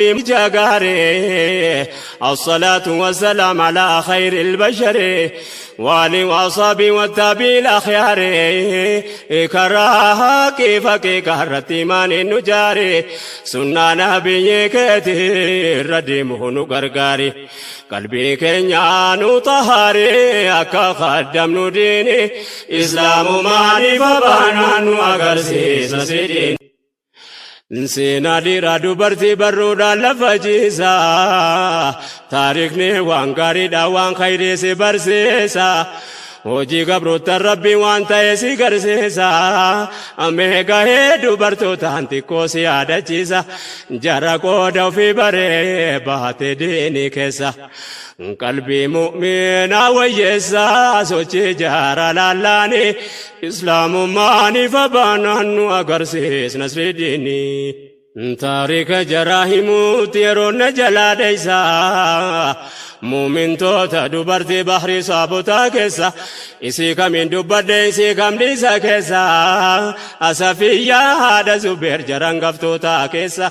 جاغاري الصلاة والسلام على خير البشر وآل وأصحابه والتابعين الأخيار كراها كيف كهرتي مان نجاري سنة نبي كثير رديمه نغرغاري قلبي كنيا نطهاري أكا خدم نديني إسلام ماني فبانا نو سيدين. Seenaa dhiiraa dubartii barruudhaan lafa ciisa. Taarikhni waan gaariidha, waan khayrii si barsiisa. Hojii gabroota Rabbii waan ta'e si garsiisa. Mee gahee dubartootaan xiqqoo si yaadachiisa. Jara qooda ofii baree baate diinii keessa. Qalbii mu'minaa wayyeessa sochii jaara laallaani. Islaamummaan ifa baanaan nu agarsiis nasri diinii. Taarika jaraa himuutti yeroo na jalaa dheeysa. Muumintoota dubartii bahrii saabotaa keessa isii kamiin dubbadhe, isii kam dhiisa keessa? Asafiyyaa haadha Zubeer jaran gaftootaa keessa.